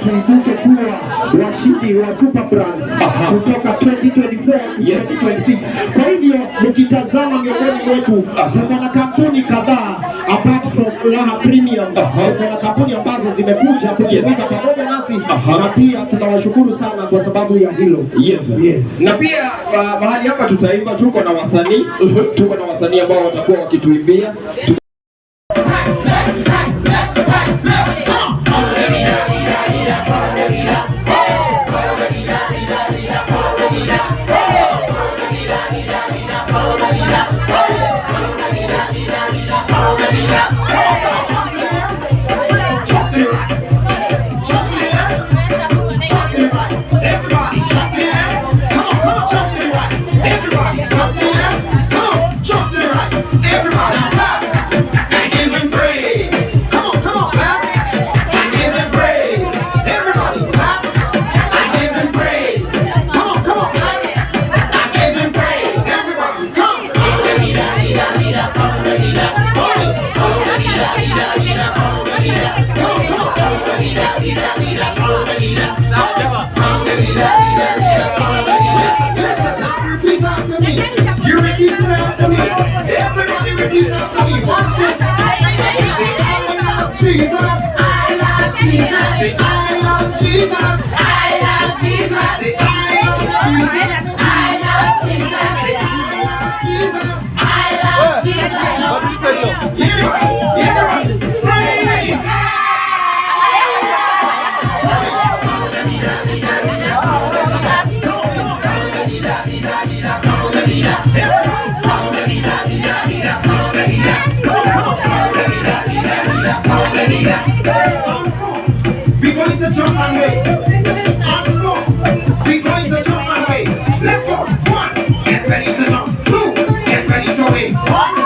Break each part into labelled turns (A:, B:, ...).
A: Tuibuke kuwa washindi wa Super Brands kutoka 2024 to 2026. Kwa hivyo mkitazama miongoni mwetu tuko na kampuni kadhaa apart from Raha Premium, tuko na kampuni ambazo zimekuja kujumuika pamoja nasi na pia tunawashukuru sana kwa sababu ya hilo.
B: Yes. Na pia mahali hapa tutaimba, tuko na wasanii, tuko na wasanii ambao watakuwa wakituimbia.
C: Jump to the right. Jump to the left. Jump to the right. Everybody jump to the left. Come on, come on, jump to the right. Everybody jump to the left. Come on, jump to the right. Everybody clap and give him praise. Come on, clap and give him praise. Everybody clap and give him praise. Come on, clap and give him praise. Everybody come. Follow the leader, leader, leader, follow the leader. Follow, follow the leader, leader, leader, follow the leader. Come on, come on, follow the leader, leader, leader, follow the leader. Follow the leader, leader, leader, follow the leader. Listen, now repeat after me. You repeat it after me. Everybody repeat after me. Watch this. Say, I love Jesus. I love Jesus. Say, I love Jesus. I love Jesus. Say, I love Jesus. I love Jesus. Say, I love Jesus. I love Jesus. Yeah, everybody, scream! We going to jump and wait. On four. We going to jump and wait. Let's go. One. Get ready to jump. Two. Get ready to wait. One,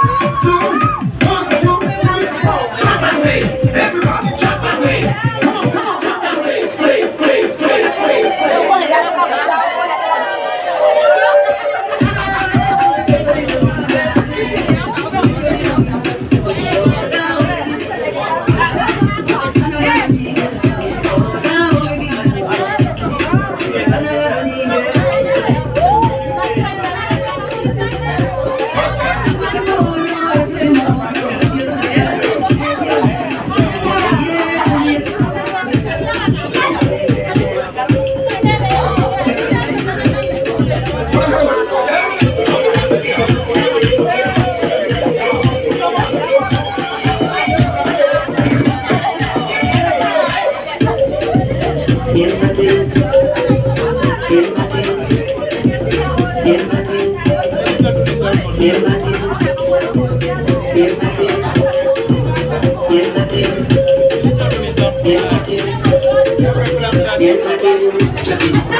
C: two, one, two, three, four. Jump and wait. Everybody jump and wait. Come on, come on, jump and wait. Play, play, play, play, play.
D: Bien Martin, bien Martin, bien Martin, bien Martin, bien Martin, bien Martin, bien Martin, bien Martin.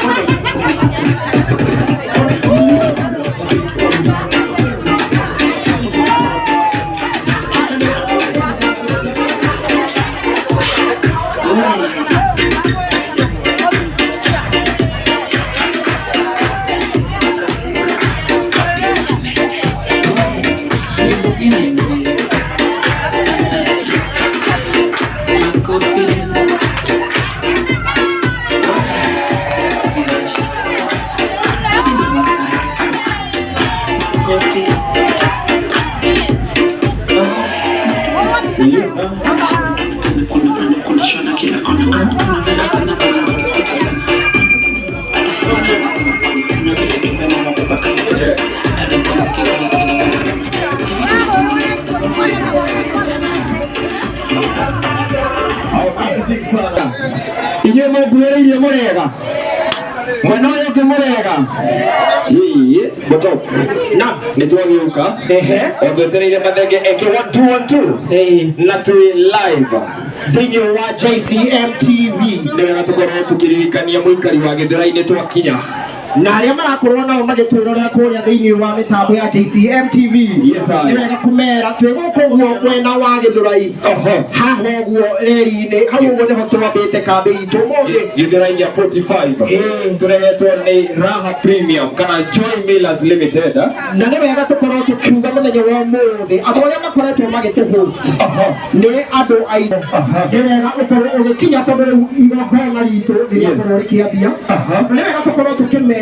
D: Kuna shona kila kona, kuna vile sana, kuna vile kipenda mabeba kasi.
B: Amazing sana. Inyuĩ mũnguhĩrĩirie mũrĩega, mwena ũyũ ũngĩ mũrĩega. Ĩĩ mũto
A: Na
B: nĩ twagĩũka o twetereire mathenge eke 1 2 1 2 na twĩ live
A: thĩinĩ wa JCM TV.
B: Nĩ wega tũkorwo tũkĩririkania mũikari wa Gĩthũrai-inĩ twakinya.
A: Na arĩa marakorwo nao magĩtwĩrorera kũrĩa thĩinĩ wa mĩtambo ya JCM TV,
B: Yes, sir.
A: nĩ wega kũmera twĩ gũkũ ũguo mwena wa Gĩthũrai, haha ũguo reri-inĩ, hau ũguo nĩho twambĩte kambĩ itũ ũmũthĩ.
B: Gĩthũrai ya 45. Tũrehetwo nĩ Raha Premium kana Joy Millers Limited.
A: Na nĩ wega tũkorwo tũkiuga mũthenya wa ũmũthĩ andũ arĩa makoretwo magĩtũ host nĩ andũ aitũ. Nĩ wega ũkorwo ũgĩkinya tondũ rĩu igongona ritũ rĩrĩakorwo rĩkĩambia. Na nĩ wega tũkorwo tũkĩmera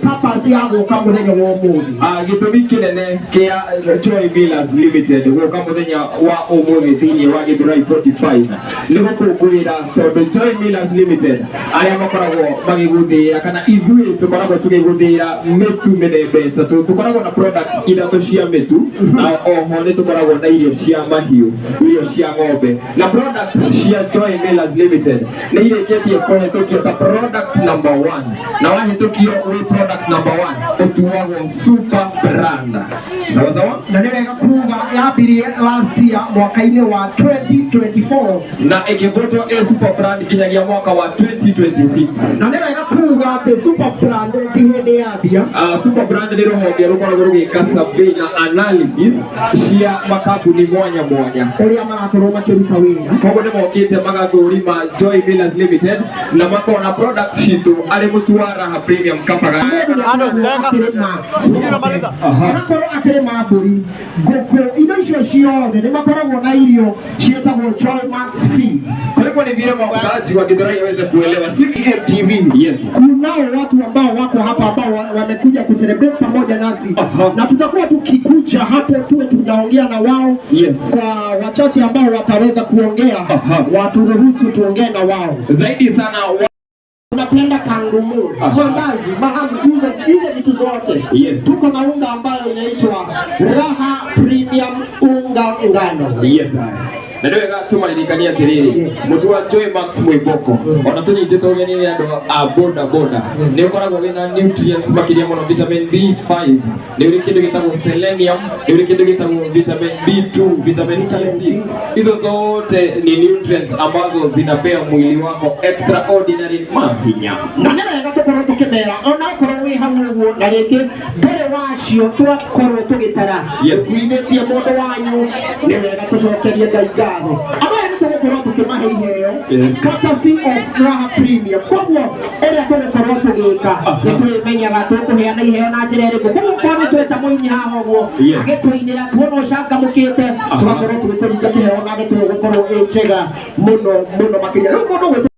A: purpose ya gũka mũthenya wa ũmũthĩ.
B: Gĩtũmi kĩnene kĩa Joy Millers Limited gũka mũthenya wa ũmũthĩ thĩinĩ wa Gĩthũrai 45 nĩ gũkũngũĩra, tondũ Joy Millers Limited arĩa makoragwo magĩgũthĩĩra, kana ithuĩ tũkoragwo tũgĩgũthĩĩra mĩtu mĩthemba ĩtatũ. Tũkoragwo na products ithatũ cia mĩtu, na oho nĩ tũkoragwo na irio cia mahiũ, irio cia ng'ombe. Na products cia Joy Millers Limited nĩ irĩkĩtie kũhetũkio ta product number one, na wahĩtũkio wĩ product number one ũtuagwo super brand. Sawa sawa.
A: Na nĩ wega kuga yambirie last year, mwaka-inĩ wa 2024,
B: na ĩkĩvũtwo ĩ super brand nginyagia mwaka wa 2026.
A: Na nĩ wega kuga atĩ super brand ti hĩndĩ yambia.
B: Super brand nĩ rũhonge rũkoragwo rũgĩka survey na analysis cia makambuni mwanya mwanya
A: ũrĩa marakorwo makĩruta wĩra.
B: Koguo nĩ mokĩte magathũrima Joy Millers Limited na makona product citũ arĩ mũtu wa Raha Premium kabaga.
A: Agakorwo akĩrĩma mbũri, ngũkũ, indo icio ciothe nĩ makoragwo na irio ciĩtagwo Joy Max Feeds.
B: Kwa hivyo ni vyema wakaaji wa Githurai waweze kuelewa si
A: MTV.
B: Yes.
A: Kunao watu ambao wako hapa ambao wamekuja kucelebrate pamoja nasi, na tutakuwa tukikuja hapo tuwe tunaongea na wao. Kwa wachache ambao wataweza kuongea, waturuhusu tuongee na wao
B: zaidi sana wa
A: Unapenda kangumu, mandazi, mahamri, hizo hizo vitu zote. Tuko na unga ambayo inaitwa Raha Premium unga ngano.
B: Yes, na nĩ wega tũmaririkanie atĩrĩrĩ, mũtu wa Joy Max Mwĩboko ona tũnyitĩte ũgeni nĩ andũ a boda boda, nĩ ũkoragwo wĩna nutrients makĩria mũno, vitamin B5, nĩ ũrĩ kĩndũ gĩtagwo selenium, nĩ ũrĩ kĩndũ gĩtagwo vitamin B2, vitamin B6. Hizo zote ni nutrients ambazo zinapea mwili wako extraordinary mahinya.
A: Na nĩ wega tũkorwo tũkĩmera ona okorwo wĩ hau ũguo na rĩngĩ ndũrĩ wacio twakorwo tũgĩtara kuinĩtie mũndũ wanyu, nĩ wega tũcokerie Ngai ngatho. Andũ aya nĩ tũgũkorwo tũkĩmahe iheo courtesy of Raha Premium. Koguo ũrĩa tũgũkorwo tũgĩka nĩ tũrĩmenyaga tũkũheana iheo na njĩra ĩrĩkũ. Koguo korwo nĩ tweta mũini haha ũguo agĩtũinĩra, tuona ũcangamũkĩte, tũgakorwo tũgĩkũringa kĩheo na ndeto ĩyo gũkorwo ĩ njega mũno mũno makĩria. Rĩu mũndũ ũgwĩtwo